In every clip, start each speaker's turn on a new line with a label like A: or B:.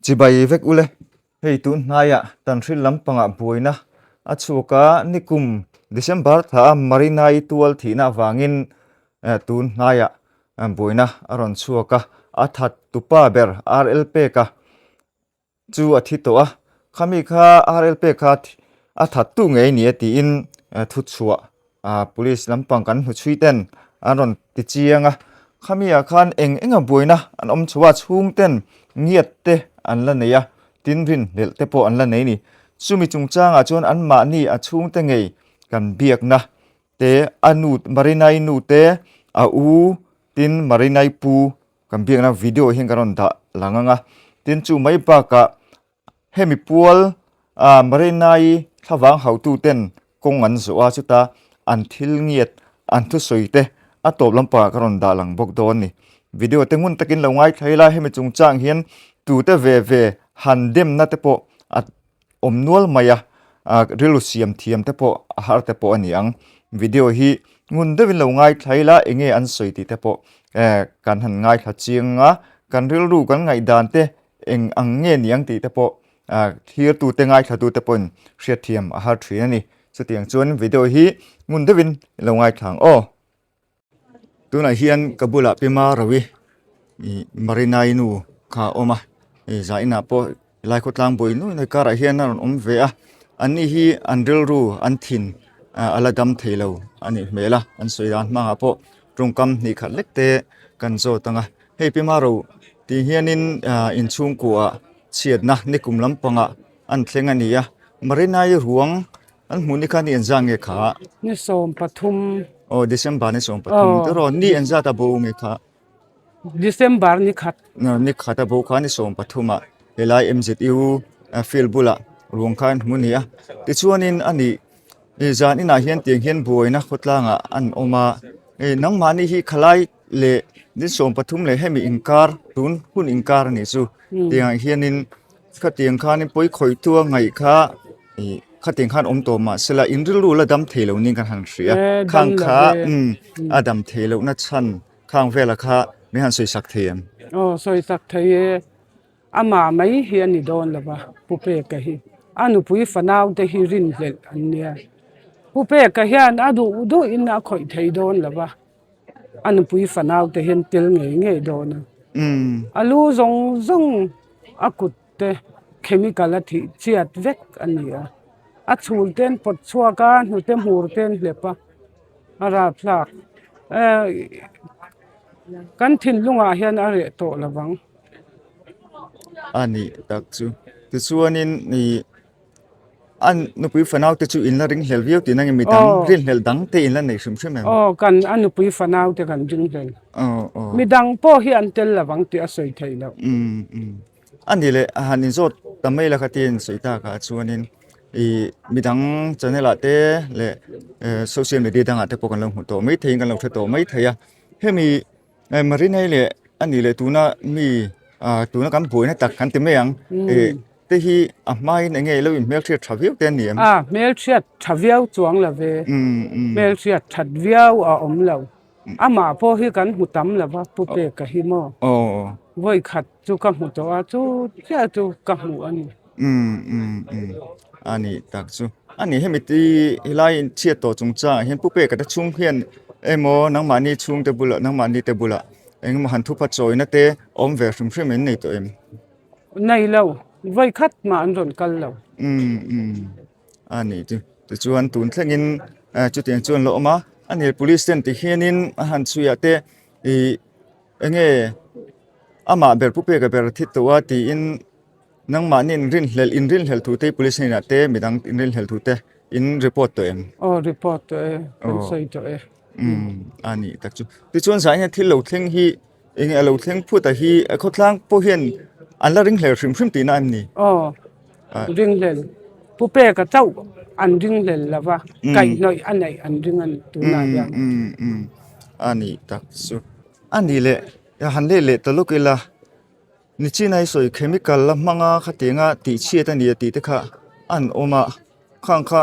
A: Chibai vek ule, hei tun hnaiah Tanhril lampangah buaina a chhuak a, nikum December thla a Marinai tual thihna avangin tun hnaiah buaina a rawn chhuak a, a that tupa ber RL Peka chu a thi tawh a, khami kha RL pek kha a that tu ngei ni a tiin thu chhuah police lampang kan hmu chhui ten an rawn ti chiang a, khami ah khan eng eng a buaina an awm chho a, chhung ten ngiat te an la nei a, tin rin hlelh te pawh an la nei a ni. Chumi chungchangah chuan anmahni a chhungte ngei kan biakna te a nu Marinai nu te a u tin Marinai pu Kan biakna video hian kan rawn dah lang ang a, tin chu mai bakah hemi pual ah Marina-i thlavang hautu ten kawng an zawh a, chuta an thil ngiat an thusawi te a tawp lampangah ka rawn dah lang bawk dawn a ni. Video te ngun takin lo ngaithla ila hemi chungchang hian tute ve ve han demna te pawh a awm nual mai a, rilru siam thiam te pawh a har te pawh a ni ang. Video hi ngun deuhin lo ngaithla ila eng nge an sawi tih te pawh kan han ngaithla chiang a, kan rilru kan ngaihdan te eng ang nge ni ang tih te pawh thirtu te ngaithla tu te pawhin hriatthiam a har thin a ni. Chutiang chuan video hi ngun deuhin lo ngaithla ang aw. Tunah hian ka bulah Pi Marawi ih Marinai nu kha a awm a hei zah inah pawh helai khawtlang buai nuai nuai karah hian a rawn awm ve a an ni hi an rilru an thin ah a la dam thei lo a nih hmel a an sawi dan hmangah pawh tawngkam hnih khat lek te kan zawt ang a hei Pi Maro tih hianin ah inchhungkuah chhiatna nikum lampangah an thleng a ni a Marinai ruang An hmuh ni kha ni engzat nge kha?
B: Ni 13.
A: Aw December ni 13 te rawh ni engzat a bo nge kha?
B: December ni khat.
A: Ni khat a bo kha ni 13 ah helai MZU field bulah ruang kha an hmu a ni a. Tichuanin a nih zan inah hian tiang hian buaina khawtlangah an awm a. Nangmahni hi khalai leh ni 13 leh hemi inkar tun hun inkar a nih chu tiangah hianin Khatiang khanin pawi khawih tua ngaih kha ih khatiang khan awm tawh mah sela in rilru la dam thei lo ning kan han hria khang kha umm a dam thei lohna chhan khang vela kha min han sawi sak thei em?
B: Aw sawi sak thei e, amah mai hi a ni dawn lo va Pu Peka hi a nupui fanau te hi rinhlelh an nia Pu Peka hian a duh duhin a khawih thei dawn lo va. A nupui fanau te hian tel ngei ngei dawn a, a lu zawng zawng a kut te chemical a thih chiat vek a ni a, a chhul te an pawt chhuak a hnute hmur te an hlep a, a rapthlak kan thinlungah hian a reh tawh lo vang.
A: A nih tak chu tichuanin ih. A nupui fanau te chu in la ringhlel viau tihna nge midang rinhlel dang te in la nei hrim hrim em?
B: Aw kan a nupui fanau te kan ringhlel.
A: Aw aw.
B: Midang pawh hi an tel lovang tih a sawi theih loh.
A: Umm umm. A ni leh a han inzawt ta mai la khatin sawi takah chuanin ih midang channel ah te leh social media dangah te pawh kan lo hmu tawh mai theiin kan lo hre tawh mai thei a. Hemi Marinai leh a ni leh tuna mi ah tuna kan buaina tak kan ti mai ang ih Te hi a hmain enge ilo in hmelhriat tha viau te a ni em?
B: A, hmelhriat tha viau chuang lo ve. Hmelhriat that viau a awm lo. Amah pawh hi kan hmu tam lo va, Pu Peka hi maw? Vawi khat chu ka hmu tawh a, chu chiah chu ka hmu a ni.
A: A nih tak chu. A ni hemi ti helai chhiat tawh chungchangah hian Pu Peka te chhung hian emaw nangmahni chhungte bulah nangmahni te bulah engemaw han thupa chawina te awm ve hrim hrim in nei tawh em?
B: Nei lo, vawi khat mah an rawn kal lo.
A: Umm umm a nih chu. Tichuan tun thlengin chutiang chuan la awm a, a ni police ten ti hianin a han chhui ah te ih enge amah ber pu peka ber thi tawh a tiin nangmahni in rinhlelh in rinhlelh thu te police hnenah te midang in rinhlelh thu te in report tawh em?
B: Aw report tawh e, kan sawi tawh e.
A: Umm a nih tak chu. Tichuan zah hian thil lo thleng hi Enge a lo thleng phut a hi khawtlang pawh hian an la ringhlel hrim hrim tihna em ni?
B: Aw, ringhlel. Pu Peka chauh an ringhlel lo va, kaihhnawih a neih an ring a ni tunah hian.
A: A nih tak chu. A nih leh, han leh leh ta lawk ila, Nichina i sawi chemical la hmanga khatianga tihchhiat a ni a tih te kha an awm a, khang kha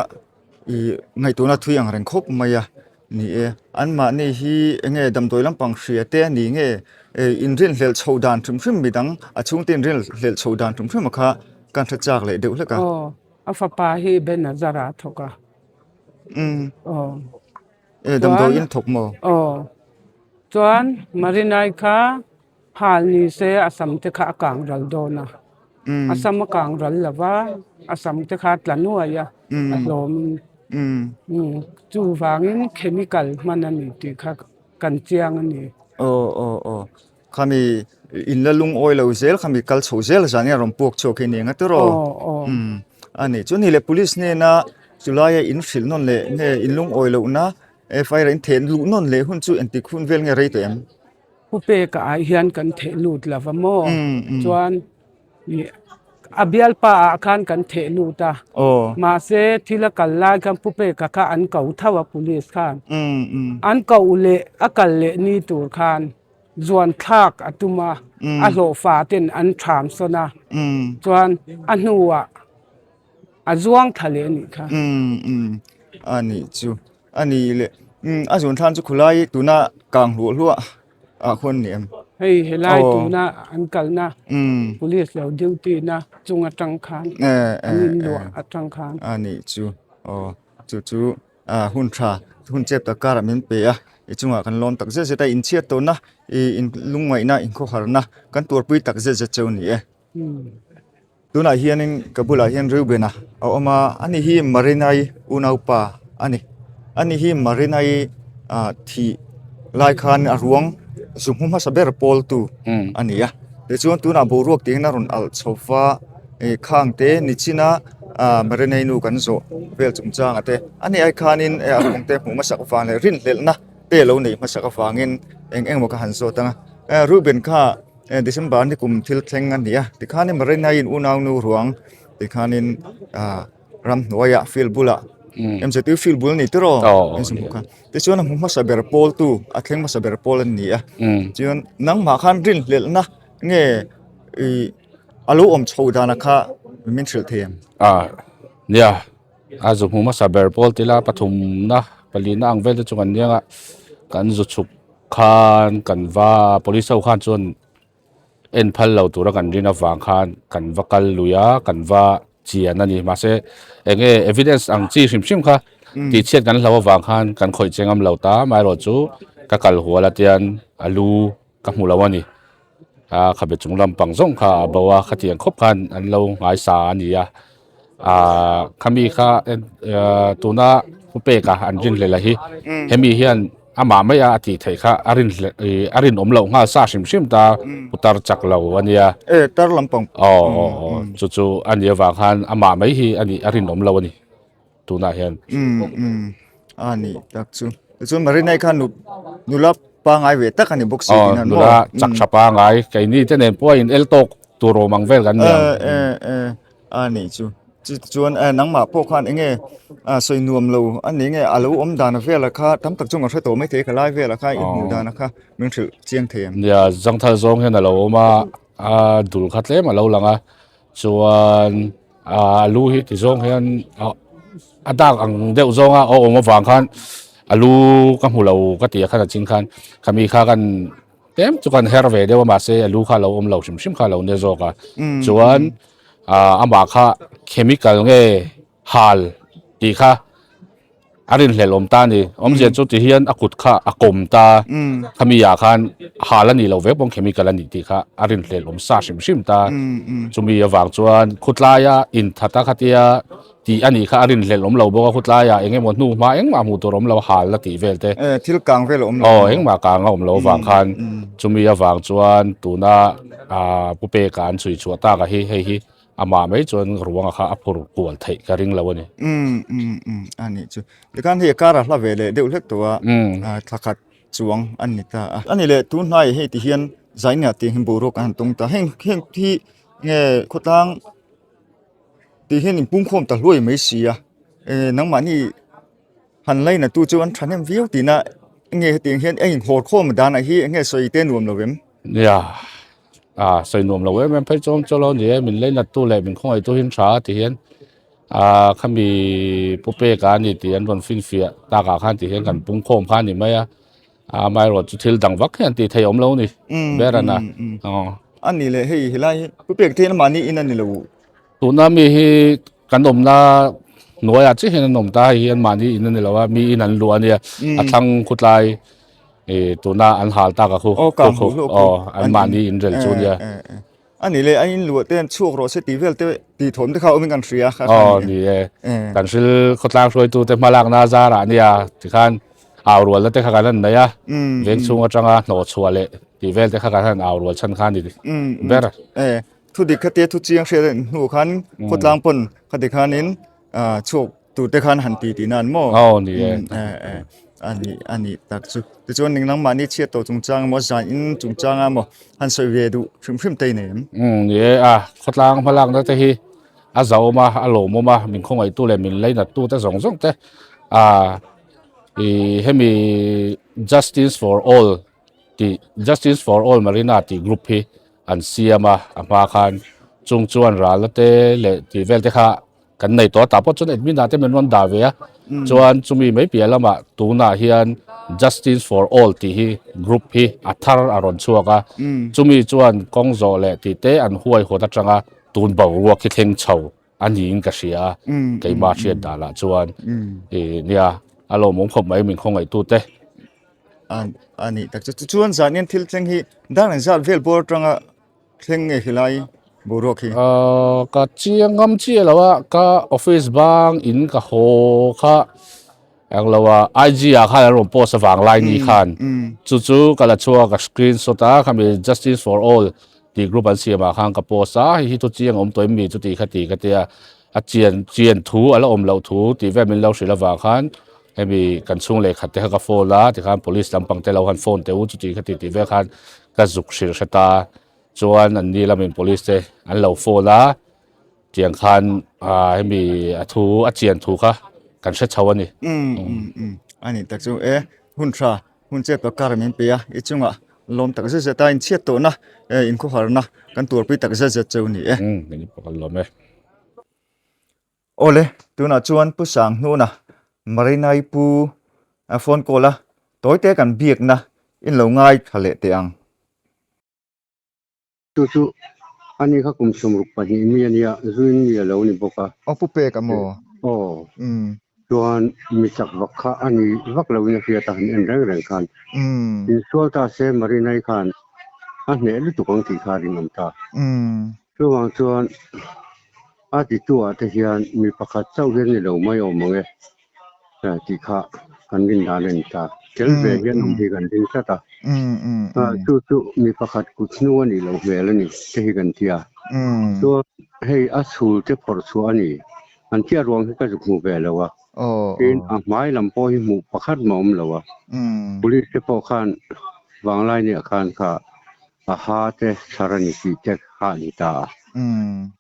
A: ih ngaihtuahna thui ang reng khawp mai a. Ni e, anmahni hi enge damdawi lampang hria te a ni nge inrinhlelh chhoh dan hrim hrim midang a chhungte inrinhlelh chhoh dan hrim hrim a kha kan hre chak leh deuh hlek a.
B: Aw, a fapa hi Benazar ah a thawk a.
A: Umm.
B: Aw.
A: E damdawi in thawk maw?
B: Aw. Chuan Marinai kha hal ni se a sam te kha a kang ral dawn a. A sam a kang ral lo va, a sam te kha a tla nuai a, a hlawm in. Chuvangin chemical hman a ni tih kha kan chiang a ni.
A: Aw aw aw. Khami in la lungawi lo zel khami kal chho zel zan in a rawn puak chhuak hi ni ang a tiraw?
B: Aw aw.
A: A ni. Chu ni leh police hnena chulaia in hrilh nawn leh nge in lungawi lohna FIR in theh luh nawn leh hun chu engtik hun vel nge rei tawh em?
B: Pu Peka ah hian kan theh lut lo va maw? Chuan a bialpa ah khan kan theh lut a. Mahse thil a kal lai khan Pu Peka kha an ko tho a police khan. An ko leh a kal leh ni tur khan zuan thlak a tum a, a hlawhfa ten an ṭham sawn a. Chuan a hnuah a zuang thla leh a nih kha.
A: A nih chu. A ni le, umm a zun thlan chu khulai tuna kang hluah hluah ah khuan ni em?
B: Hei helai tuna an kalna police lo duty na chung atang khan an in luah atang khan.
A: A nih chu aw chu chu hun tha hun chep tak karah min pe a i chungah kan lawm tak zet zet a inchhiat tawhna ih in lungngaihna inkhawharna kan tuarpui tak zet zet cheu a ni e. Tunah hianin ka bulah hian Reuben-a a awm a, ani hi Marina-i unaupa a ni. Ani hi Marina-i ah thih lai khan a ruang zu hmu hmasa ber pawltu a ni a. Tichuan tunah boruak tih hian a rawn alh chho va, ih khang te nichina ah Marina-i nu kan zawh vel chungchanga te ani ai khanin a ruang te hmuh hmasak avang leh rinhlelhna te lo neih hmasak avangin eng eng emaw ka han zawt ang a. Reuben kha. December ni kum thil thleng a ni a tikhanin Marina-in unaunu ruang tikhanin ah ramhnuaiah field bulah MZU field bul a ni tiraw hmu kha tichuan a hmu hmasa ber pawl tu a thleng hmasa ber pawl a ni a chuan nangmah khan rinhlelhna nge ih a lo awm chho dana kha min hrilh thei ang.
C: Ah nia a zu hmu hmasa ber pawl tila pathumna palina ang vel te chu kan nia a kan zu chhuk. Khan kan va police ho khan chuan en phal lo tura kan rin avang khan kan va kal lui a kan va chian a ni mahse eng nge evidence ang chi hrim hrim kha tih chhiat kan hlau avang khan kan khawih che ngam lo ta amaherawh chu ka kal hual a tian a lu ka hmu lo a ni a khabe chung lampang zawng kha a bo a khatiang khawp khan an lo ngaisa a ni a. Ahh khami kha tuna pu peka an rinhlelh a hi hemi hian amah mai a a tih theih kha a rinhlelh ih a rinawm loh nghal sa hrim hrim ta putar chak lo a nia
A: e tar lampang
C: aw aw aw chu chu a nih avang khan amah mai hi a nih a rinawm lo a ni tunah hian
A: umm umm a nih tak chu tichuan Marina-i khan nula pangai ve tak a ni bawk si tih nan maw
C: nula chak tha pangai keini te nen pawh a in el tawk tur awm ang vel kan ni ang
A: e e e A nih chu. Chu chuan eh nangmah pawh khan eng nge ah sawi nuam lo a ni nge a lo awm dan velah kha tam tak chu ka hre tawh mai thei ka lai velah kha i hmuh dan kha min hrilh chiang thei ang.
C: Nia zangthal zawng hian a lo awm a, a dul kha tlem a lo lang a, chuan a lu hi ti zawng hian a dak ang deuh zawnga a awm avang khan a lu ka hmu lo ka tih a khan a ching khan khami kha kan tlem chu kan her ve deuh a mahse a lu kha a lo awm lo hrim hrim kha a lo nia zawk a chuan. ah amah kha chemical nge hal tih kha a rinhlelh awm ta a ni awmzia chu ti hian a kut kha a kawm ta khami ah khan hal a nih loh vek pawn chemical a nih tih kha a rinhlelh awm sa hrim hrim ta chumi avang chuan khawtlaia inthat a khatia tih a nih kha a rinhlelh awm lo bawk a khawtlaiah eng emaw hnu hma engmah hmuh tur awm lo hal a tih vel te
A: thil kang vel a awm lo
C: aw engmah kang a awm loh avang khan chumi avang chuan tuna ah pu peka an chhui chhuah tak a hi hei hi amah mai chuan ruanga kha a phur kual theih ka ring lo a ni.
A: Umm umm umm a nih chu tikhan hei a kar a hla ve leh deuh hlek tawh a thla khat chuang a ni ta a. A ni leh tun hnaiah hei ti hian zaina tih hi boruak an han tawng ta heng heng hi nge khawtlang Tih hian in pungkhawm ta hluai mai si a, eh nangmahni han laina tu chu an thahnem viau tihna nge hetiang hian a inhawr khawm danah hi eng nge sawi te nuam lo em?
C: Nia, ah sawi nuam lo em em phei chuan chuan lo ni e, min lainat tu leh min khawngaih tu hi an tha a ti hian. Ahh khami pu peka a ni tih an rawn finfiah takah khan tih hian kan pungkhawm kha a ni mai a, amaherawhchu chu thil dang vak hian tih theih a awm lo a ni ber a na.
A: A ni leh hei helai hi pu pek te hian mahni in a ni lo.
C: Tuna mi hi kan awmna hnuaiah chiah hian an awm ta, hei hi an mahni in a ni lo a, mi in an luh a nia, a thlang khutlai ih tuna an hal tak a khu aw an mahni in rel chu a nia.
A: A ni le, a in luah te an chhuak rawh se tih vel te tih thawm te kha awmin kan hria kha
C: kha Aw ni e, kan hril khawtlang hruaitu te hmalakna zarah nia tikhan au rualna te kha kan han nei a, veng chhung atanga hnawh chhuah leh tih vel te kha kan han au rual chhan kha a ni ber.
A: E, thu dik kha te thu chiang hriat a hnu khan khawtlang pawn kha tikhanin chhuak tur te khan han ti tih nan maw?
C: Aw ni e.
A: A ni a ni tak chu. Tichuan ning nangmahni chhiat tawh chungchang emaw zan in chungchang emaw han sawi ve duh hrim hrim te i nei em?
C: Umm ni e a, khawtlang hmalakna te hi a zauhawm a, a lawmawm a, min khawngaihtu leh min lainattu te zawng zawng te ah ih hemi Justice for All tih Justice for All Marina tih group hi an siam a, a hma khan chung chuan ralna te leh tih vel te kha Kan nei tawh a, tah pawh chuan admin ah te min rawn dah ve a, chuan chumi mai piah lamah tunah hian Justice for All tih hi group hi a thar a rawn chhuak a, chumi chuan kawng zawh leh tih te an huaihawt atanga tun boruak hi thleng chho a niin ka hria a, keimah hriat danah chuan ih nia a lawmawm khawp mai min khawngaihtute.
A: A nih tak chu, chuan zan hian thil thleng hi dar engzat vel bawr atanga Thleng nge helai boruak hi?
C: Ahh ka chiang ngam chiah lo a, ka office bang in ka haw kha eng lo a IG ah khan an rawn post avang lai ni khan chu chu ka la chhuak ka screenshot a khami justice for all tih group an siam ah khan ka post a hei hi chu chiang awm tawh em mi chuti kha ti ka tia a chian chian thu a la awm loh thu tih vel min lo hrilh avang khan hemi kan chhung leh khat te kha ka phone a tikhan police lampang te lo han phone teh u chuti kha ti tih vel khan Ka zuk hrilh hre ta chuan an ni lamin police te an lo phone a, tiang khan ah hemi a thu a chian thu kha kan hre chho a ni.
A: Umm umm umm a ni tak chu e hun tha hun chet tawh kar min pe a i chungah lawm tak zet zet a inchhiat tawhna e inkhawharna kan tuarpui tak zet zet cheu ni e.
C: Umm min pakhat lawm e.
A: Awle, tunah chuan Pu Sanghnuna Marinai pu a phone call a, tawite kan biakna in lo ngai tha leh teh ang.
D: Chu chu ani kha kum 62 mi a nia, zuin mi a lo ni bawk a.
A: Aw Pu Pek a maw?
D: Aw. Chuan mi chak vak kha a ni vak loin a hriat a, han en reng reng khan. Insual ta se Marinai khan a hneh lutuk ang tih kha a rinawm ta. Chuvang chuan a tituah te hian mi pakhat chauh hian ni lo mai awm ang e tih kha kan rin dan a ni ta. Tel ve hian awm hi kan ring tlat a. Chu chu mi pakhat kut hnu a nih loh hmel a ni te hi kan tia. Chuan hei a chhul te phawrh chhuah a ni. An tia ruang hi ka zuk hmu ve lo a. Tin a hmai lam pawh hi hmuh pakhat mah awm lo a. Police te pawh khan vanglai nia khan kha A ha te thar a ni tih te kha a ni ta a.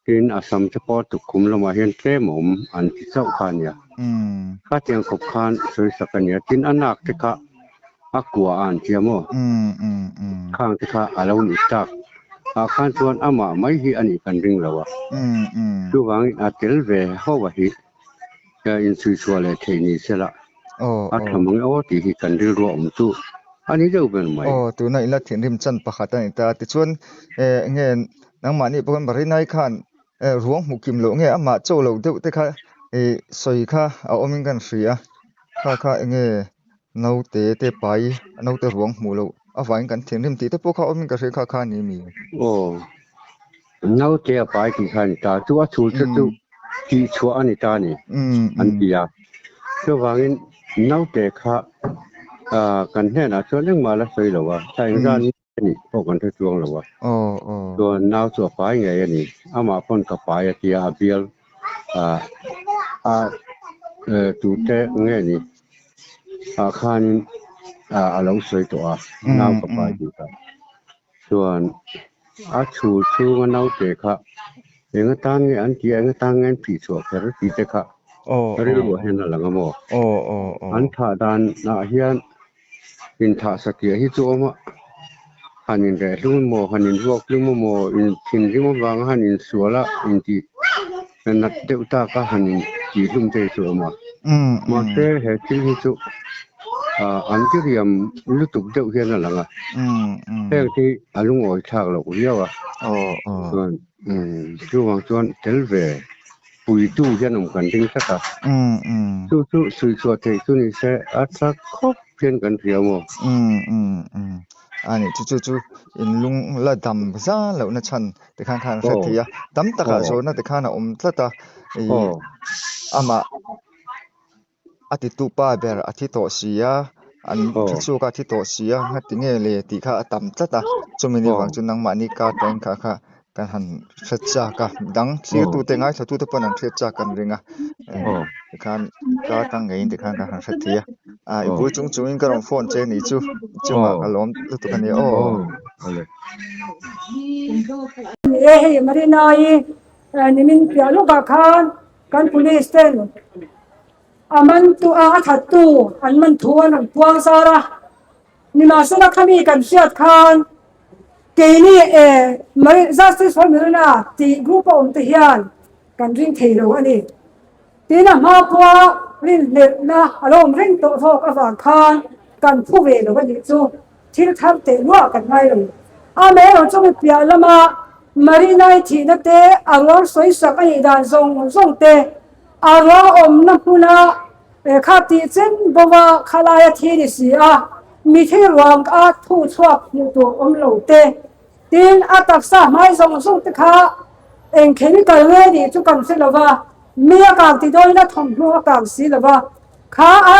D: Tin, a sam te pawh tukkhum lamah hian tlem a awm an ti chauh kha a nia. Khatiang khawp khan sawi sak a nia. Tin, a nak te kha a kua a an tia maw? Khang te kha a lo nih tak ah khan chuan amah mai hi a nih kan ring lo a. Chuvangin a tel ve ho a hi inchhuichhuah leh theih ni sela. A tha mang e aw tih hi kan rilru a awm chu a ni deuh ber mai.
A: Aw, tuna ila thinrim chan pakhat a ni ta. Tichuan, enge nangmahni pawh khan Marinai khan ruang hmuh kim loh nge amah cho lo deuh te kha sawi kha a awmin kan hria a. Kha kha enge naute te pai naute ruang hmuh loh avangin kan thinrim tih te pawh kha awmin ka hria kha kha a ni mi?
D: Aw, naute a pai tih kha a ni ta. Chu a chhul te chu tih chhuah a ni ta a ni an ti a. Chuvangin naute kha kan hnenah chuan engmah la sawi lo a, thla engzat nge a nih pawh kan hre chuang lo a. Chuan nau chu a pai ngei a ni. Amah pawn ka pai a tia a bial a tute nge ni ah khanin a lo sawi tawh a, nau ka pai tih kha. Chuan a chhul chhunga naute kha eng atan nge an tih a, eng atan nge an phih chhuah kher tih te kha rilruah hian a lang a maw? An thah danah hian inthah satliah hi chu a awm a, han inreh hlum emaw, han inruak hlum emaw, inthinrim avanga han insual a intih. Nat deuh taka han intihlum te hi chu a awm a. Mahse he thil hi chu an diriam lutuk deuh hian a lang a. Heng hi a lungawi thlak loh viau a. Chuan chuvang chuan tel ve puitu hian awm kan ding tlat a. Chu chu suichhuah theih chu ni se a tha khawp hian kan hria maw?
A: A nih chu chu chu in lung la dam zan lohna chhan tikhan khan an hre thei a, tam takah zawhna tikhan a awm tlat a, ih amah a titu pa ber a thi tawh si a, an thi chhuak a thi tawh si a, ngati nge le tih kha a tam tlat a, chumi ni vang chu nangmahni kar tawhin kha kha kan han hre chak a, dang thirtute ngaithlatute pawn an hriat chak kan ring a, tikhan kar tang ngeiin tikhan kan han hre thei a, ah i bul chung chungin ka rawn phone che ni chu chungah ka lawm lutuk a nia aw.
E: Ni e, hei Marina-i nimin piah lawkah khan kan police ten a man tu a a that tu an man thu an rawn puang zar a, nimahsela khami kan hriat khan keini e Justice for Marina tih group a awm te hian kan ring thei lo a ni. Tin a hma pawha rinhlelhna a lo awm reng tawh zawk avang khan kan phu ve lo a nih chu. Thil thar teh luah kan ngai lo. Amaherawh chu mi piah lama Marina-i thihna te, a ruang sawisak a nih dan zawng zawng te, a ruang awmna hmuna kha tih chen bova khalaia thi ni si a, mithi ruang a thu chhuak hmuh tur awm lo te, tin a taksa hmai zawng zawng te kha eng chemical nge nih chu kan hre lo va, mi a kang ti dawin a thawmhnaw a kang si lo va, kha a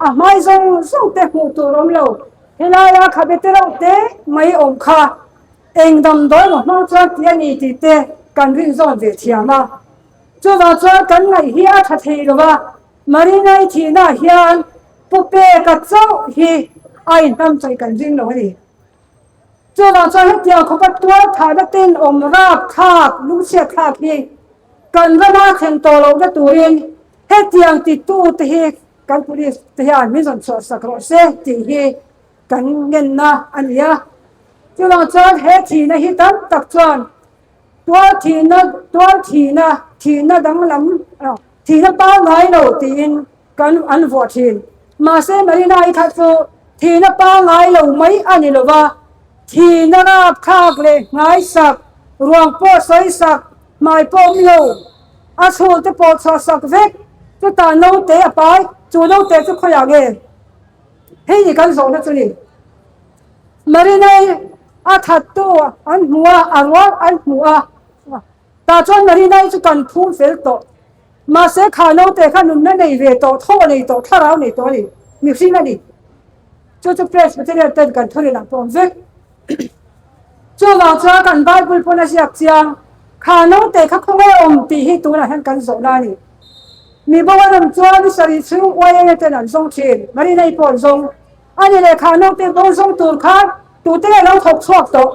E: a hmai zawng zawng te hmuh tur awm lo. Helaia khabe te reuh te mai awm kha eng damdawi maw hmang chuan tih a ni tih te kan rin zawn ve thiam a. Chuvang chuan kan ngaih hi a tha thei lo a, Marina-i thihnaah hian Pu Peka chauh hi a inhnamchawih kan ring lo a ni. Chuvang chuan hetiang khawpa tual thahna ten awm rap thlak, lungchhiat thlak hi kan rama thlen tawh lohna turin hetiang titute hi Kan police te hian min rawn chhuah sak rawh se tih hi kan ngenna a ni a. Chuvang chuan he thihna hi tam tak chuan tual thihna, tual thihna, thihna danglam, thihna pangngai lo tiin kan an vuah thin. Mahse Marina-i kha chu thihna pangngai lo mai a ni lova, thihna rapthlak leh nghaisak, ruang pawh sawisak, hmai pawh awm lo, A chhul te pawh chhuah sak vek, chutah naute a pai, chu naute chu khawiah nge? Hei ni kan zawhna chu ni. Marinai a thattu an hmu a, a rual an hmu a, tah chuan Marinai chu kan phum fel tawh. Mahse kha naute kha nunna nei ve tawh, thaw nei tawh, thlarau nei tawh a ni, mihring a ni. Chu chu Presbyterian ten kan thurin ah pawh awm vek. Chuvang chuan kan Bible pawn a ziak chiang, Kha naute kha khawnge awm tih hi tunah hian kan zawh na a ni. Mi bo an awm chuan ni sarih chhung YMA ten an zawng thin, Marina-i pawh an zawng. A ni leh kha naute bo zawng tur khan tute nge lo thawk chhuak tawh?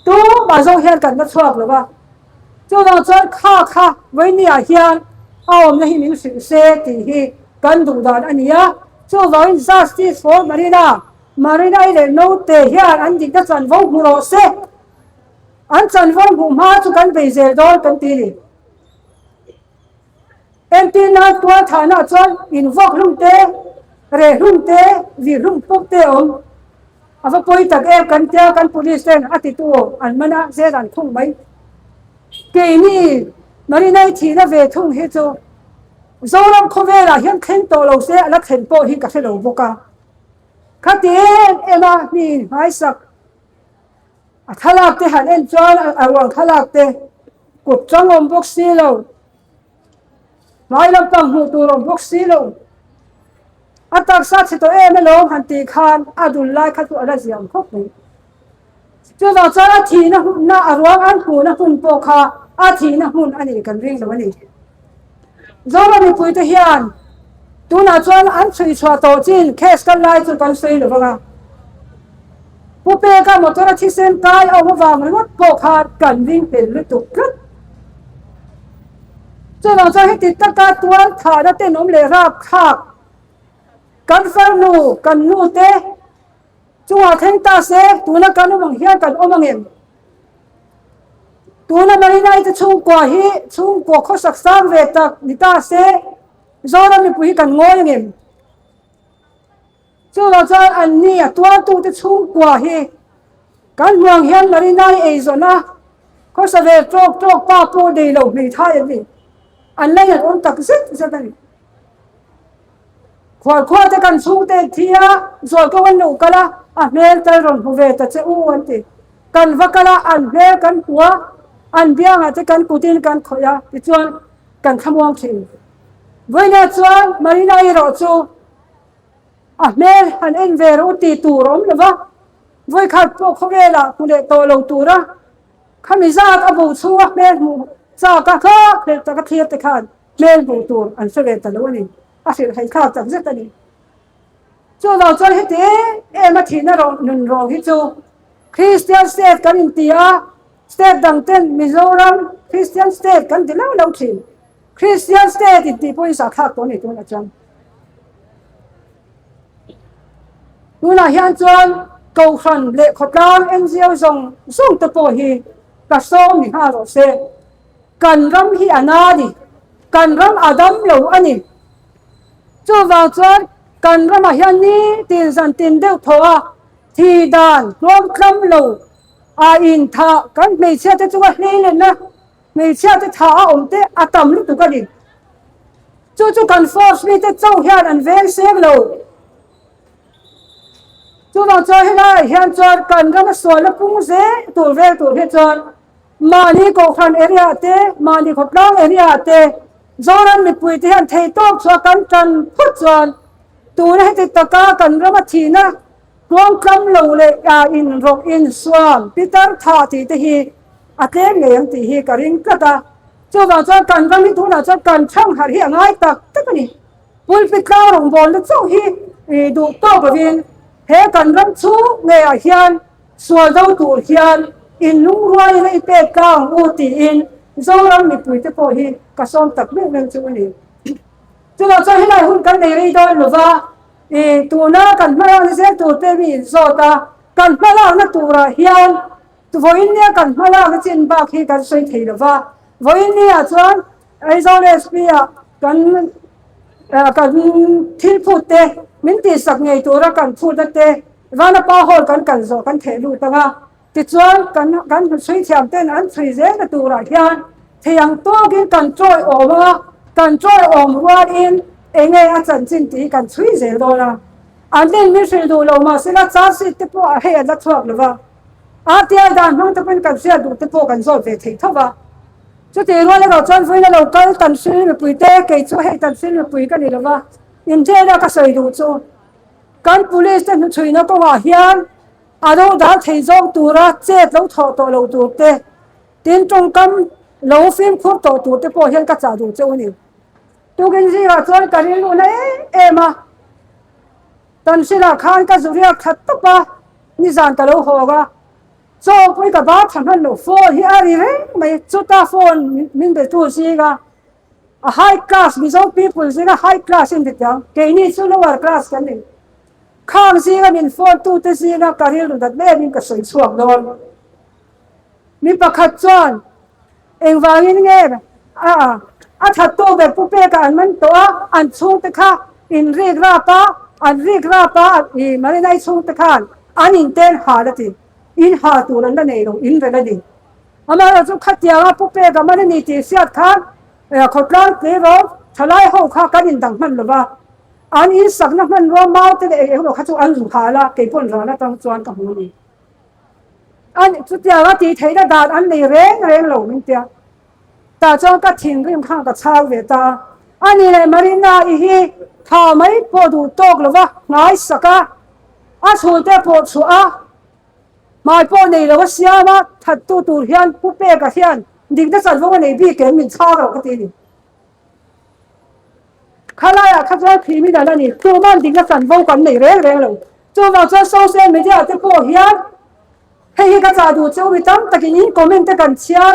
E: Tumah zawng hian kan la chhuak lo va. Chuvang chuan kha kha vawinia hian a awmna hi min hrilh se tih hi kan duh dan a ni a. Chuvangin Justice for Marina Marina-i leh naute hian an dikna chanvo hmu rawh se. An chanvo hmuh hma chu kan bei zel dawn kan ti ni. Entir nan tual thahna chuan invawk hlum te, reh hlum te, vih hlum pawk te a awm. A va pawi tak em kan tia kan police ten a titu an man a, zel an khung mai. Keini Marina-i thihna ve thung hi chu Zoram khawvelah hian thleng tawh lo se a la thlen pawh hi ka hre lo bawk a. Khati em em a mi inhmaisak a thlalak te han en chuan a ruang thlalak te kut chang awm bawk si lo, hmai lampang hmuh tur awm bawk si lo, a taksa chhe tawh em alawm han tih khan a dul lai kha chu a la ziam khawp mai. Chuvang chuan a thihna hmunna a ruang an hmuhna hmun pawh kha a thihna hmun a nih kan ring lo a ni. Zoram mipuite hian tunah chuan an chhui chhuah tawh chin case kal lai chu kan sawi lo vang a. Pu Peka motor a thisen kai a awm avang ringawt pawh kha kan ring fel lutuk tlat. Chuvang chuan heti taka tual thahna tenawm leh rapthlak kan farnu kan nute Chungah thleng ta se, tuna kan awm ang hian kan awm ang em? Tuna Marina-i te chhungkua hi chhungkua khawsak sang ve tak ni ta se, Zoram mipui hi kan ngawi angem? Chuvang chuan anni a tuartute chhungkua hi kan hmuang hian Marina-i eizawna khawsa ve tawk tawk pa pawh nei lo hmeithai an ni. An lainat awm tak zet zet a ni. Khualkhua te kan chhungte an thi a, zualko an lo kal a, a hmel tal rawn hmu ve ta che u an ti. Kan va kal a, an hmel kan hmu a, an biangah te kan kutin kan khawih a, tichuan kan thlamuang thin. Vawiinah chuan Marina erawh chu a hmel han en ve rawh u ti tur a awm lo va, vawikhat pawh khawvelah hmu leh tawh lo tura khami zat a bo chhunga hmel hmuh chak a hlak hlelh taka thlir te khan hmel hmuh tur an hre ve ta lo a ni. A hrilh thlak tak zet a ni. Chuvang chuan heti em em a thihna rawh nun rawng hi chu Kristian state kan inti a, state dang ten Mizoram Kristian state kan ti lo lo thin. Kristian state intih pawhin sahthlak tawh a ni tunah chuan. Tunah hian chuan Kohhran leh khawtlang NGO zawng zawng te pawh hi ka sawm ni nghal rawh se. Kan ram hi a na a ni. Kan ram a dam lo a ni. Chuvang chuan kan ramah hian nitin zan tin deuh thaw a thi dan tluangtlam lo a inthah kan hmeichhia te chunga hleilenna hmeichhia te tha a awm te a tam lutuk a ni. Chu chu kan force mite chauh hian an veng seng lo. Chuvang chuan helaiah hian chuan kan rama sualna pung zel tur vel tur hi chuan Mahni Kohhran area te, mahni khawtlang area te Zoram mipui te hian theihtawk chhuah kan tan phawt chuan tuna heti taka kan rama thihna tluangtlam lo leh inrawk insuam pitar tha tih te hi a tlem ngei ang tih hi ka ring tlat a. Chuvang chuan kan ram hi tunah chuan kan thangharh hi a ngai tak tak a ni. Pulpit tlang rawngbawlna chauh hi duh tawk lovin he kan ram chhung ngeiah hian Sual do tur hian in lungruaiin a i pek tlang ang u tiin Zoram mipuite pawh hi ka sawm tak meuh meuh chu a ni. Chuvang chuan helai hun kan nei rei dawn lova, i tuna kan hmalakna zel tur te mi in zawt a, kan hmalakna turah hian vawiin nia kan hmalakna chin bak hi kan sawi thei lova, vawiin niah chuan Aizawl SP ah kan kan thil phut te min tihsak ngei tura kan phutna te Vanapa Hall kan kal zawh kan theh lut ang a, tichuan kan kan chhui thiam ten an chhui zelna turah hian thei ang tawkin kan chawi awm a, kan chawi awm rualin eng nge a chanchin tih hi kan chhui zel dawn a. An rin min hrilh duh lo mahsela charge sheet te pawh hei an la chhuak lo va, RTI dan hmang te pawhin kan hriat duh te pawh kan zawt ve thei tho va. Chutih rual erawh chuan vawiin a lo kal tan hrilh mipui te, kei chu hei tan hrilh mipui ka ni lo va, inṭena ka sawi duh chu. Kan police te hnuchhuina kawngah hian a ro dal thei zawk tura chet lo thawh tawh lo tur te, tin tawngkam lo fimkhur tawh tur te pawh hian ka chah duh che u ni. Tukin zingah chuan ka rilru na em em a, Tanhrilah khan ka zu riak that tawp a, nizan ka lo hawng a, chaw pawhin ka bar tha hman lo, phone hi a ri reng mai, chuta phone min be tu zinga A high class Mizo people zinga high class in dik ang, keini chu lower class kan ni. Khang zinga min phone tute zinga ka rilru dat em in ka sawi chhuak dawn. Mi pakhat chuan engvangin nge a a thattu ber pu peka an man tawh a, an chhungte kha in rik rap a, an rik rap a i Marinai chhungte khan an inten hal a ti, in hal tur an la nei lo, in rel a ni. Amaherawh chu khatianga pu pek a man a ni tih hriat khan khawtlang tleirawl thalai ho kha kan indang hman lo va, an insakna hmanrua mau te leh eng eng emaw kha chu an zu hal a, kei pawn ral atang chuan ka hmu a ni. An chutianga tih theihna dan an nei reng reng lo min tia. Tah chuan ka thinrim khan ka chhang ve ta a, a ni leh Marina i hi tha mai pawh duh tawk lo va, nghaisak a, a chhungte pawh chhuah a, Hmai pawh nei lo a siam a, thattu tur hian Pu Peka hian dikna chanvo a nei bik em min chhang lo ka ti a ni. Khalaiah kha chuan criminal a ni, tuman dikna chanvo kan nei reng reng lo. Chuvang chuan social media te pawh hian hei hi ka chah duh chu mi tam takin in comment te kan chhiar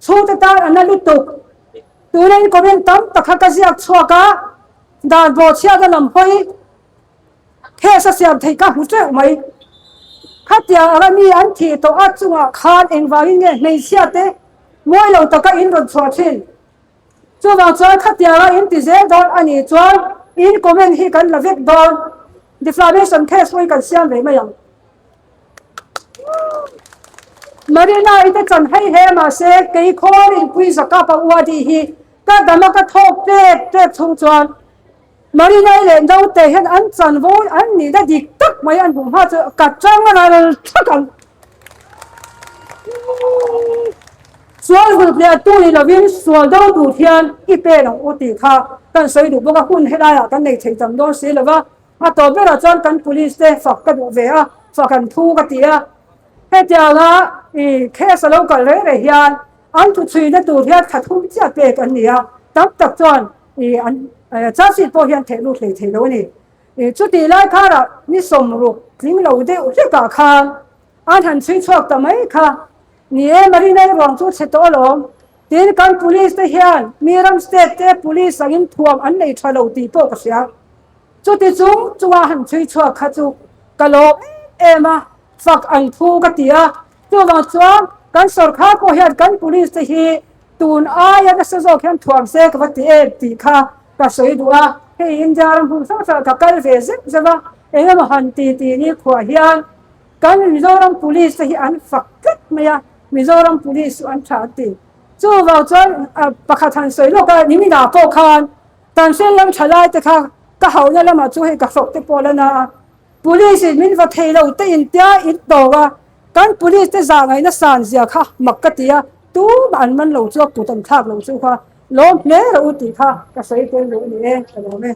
E: chhungte tan a na lutuk. Tuna in comment tam tak kha ka ziak chhuak a, dan bawhchhiatna lam hawi Case a siam theih ka hmu teuh mai. Khatiang anga mi an thih tawh a chungah khan engvangin nge hmeichhia te Mawi lo taka in rawn chhuah thin. Chuvang chuan khatianga in ti zel dawn a nih chuan in comment hi kan la vek dawn. Defamation case pawh hi kan siam ve mai ang. Marina-i te chan hei he mahse kei khawl inpui zakapa uadi hi ka dama ka thawk pek pek chhung chuan Marina-i leh naute hian an chanvo an nihna dik tak mai an hmuh hma chu ka chang a ral thak ang. Sual vulh leh tu ni lovin sual do tur hian i pen ang u tih kha kan sawi duh bawk a, hun helaiah kan nei thei tam dawn si lo va, a tawp berah chuan kan police te fak ka duh ve a, fak an thu ka ti a. Hetianga i case a lo kal reng reng hian an thuchhuina tur hian thla thum chiah pek an ni a, tam tak chuan I an charge sheet pawh hian theih lut hlei thei lo a ni. I chutih lai kharah ni sawmruk tling lo deuh hlekah khan an han chhui chhuak ta mai kha. Ni e, Marina i ruang chu chhe tawh alawm. Tin, kan police te hian mi ram state te police angin thuam an nei tha lo tih pawh ka hria. Chuti chung chunga han chhui chhuak kha chu ka lawm em em a, fak an phu ka ti a. Chuvang chuan kan sorkar pawh hian kan police te hi Tun aia nasa zawk hian thuam se ka va ti em tih kha ka sawi duh a, hei India ram hmun hrang hrangah ka kal ve zeuh zeuh a, eng emaw han ti ti ni khuah hian kan Mizoram Police te hi an fak tlat mai a, Mizoram Police chu an tha an ti. Chuvang chuan pakhat han sawi lawk a, niminah pawh khan Tanhril lam thalai te kha ka hauhna lamah chu hei ka hrawk te pawh la na a, Police in min va thei lo te in tia in tawng a, kan police te zah ngaihna san zia kha mak ka ti a, tumah an man lo chu a kut an thlak lo chu kha lawm hle rawh u tih kha ka sawi tel duh a ni e, ka lawm e.